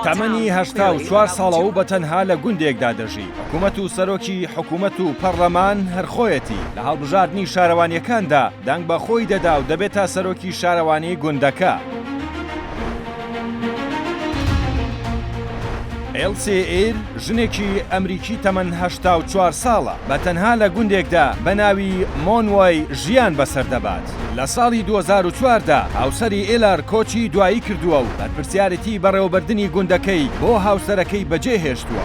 تەمەنی 84 ساڵە و بە تەنها لە گوندێکدا دەژی. حکومەت و سەرۆکی حکومەت و پەڕلەمان هەر خۆیەتی. لە هەڵبژاردنی شارەوانییەکاندا دەنگ بە خۆی دەدا و دەبێتە سەرۆکی شارەوانی گوندەکە. ئێڵسی ئیر ژنێکی ئەمریکی تەمەن 84 ساڵە، بە تەنها لە گوندێکدا بە ناوی مۆنوای ژیان بەسەر دەبات. لە ساڵی 2004 دا هاوسەری ئێلار کۆچی دوایی کردووە و بەرپرسیارێتی بەڕێوەبردنی گوندەکەی بۆ هاوسەرەکەی بەجێهێشتووە.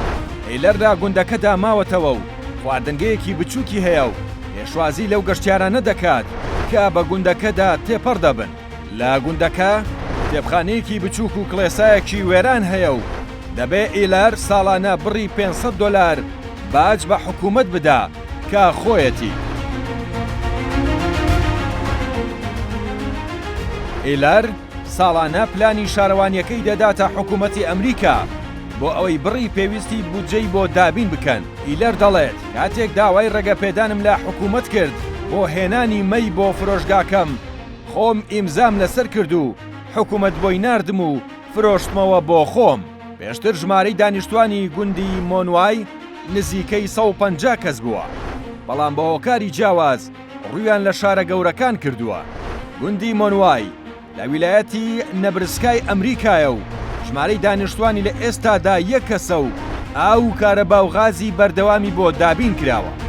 ئێلەر لە گوندەکەدا ماوەتەوە و خواردنگەیەکی بچووکی هەیە و پێشوازی لەو گەشتیارانە دەکات کە بە گوندەکەدا تێپەڕ دەبن. لە گوندەکە کتێبخانەیەکی بچووک و کڵێسایەکی وێران هەیە و دەبێ ئیلەر ساڵانە بڕی 500 دۆلار باج بە حکوومەت بدا کە خۆیەتی. ئیلەر ساڵانە پلانی شارەوانییەکەی دەداتە حکوومەتی ئەمریکا بۆ ئەوەی بڕی پێویستی بودجەی بۆ دابین بکەن. ئیلەر دەڵێت، کاتێک داوای ڕێگەپێدانم لە حکوومەت کرد بۆ هێنانی مەی بۆ فرۆشگاکەم، خۆم ئیمزام لەسەر کرد و حکومەت بۆی ناردم و فرۆشتمەوە بۆ خۆم. پێشتر ژمارەی دانیشتوانی گوندی مۆنوای نزیکەی 150 کەس بووە، بەڵام بە هۆکاری جیاواز ڕوویان لە شارە گەورەکان کردووە. گوندی مۆنوای لە ویلایەتی نەبرسکای ئەمریکایە و ژمارەی دانیشتوانی لە ئێستادا یەک کەسە و ئاو و کارەبا و غازی بەردەوامی بۆ دابین کراوە.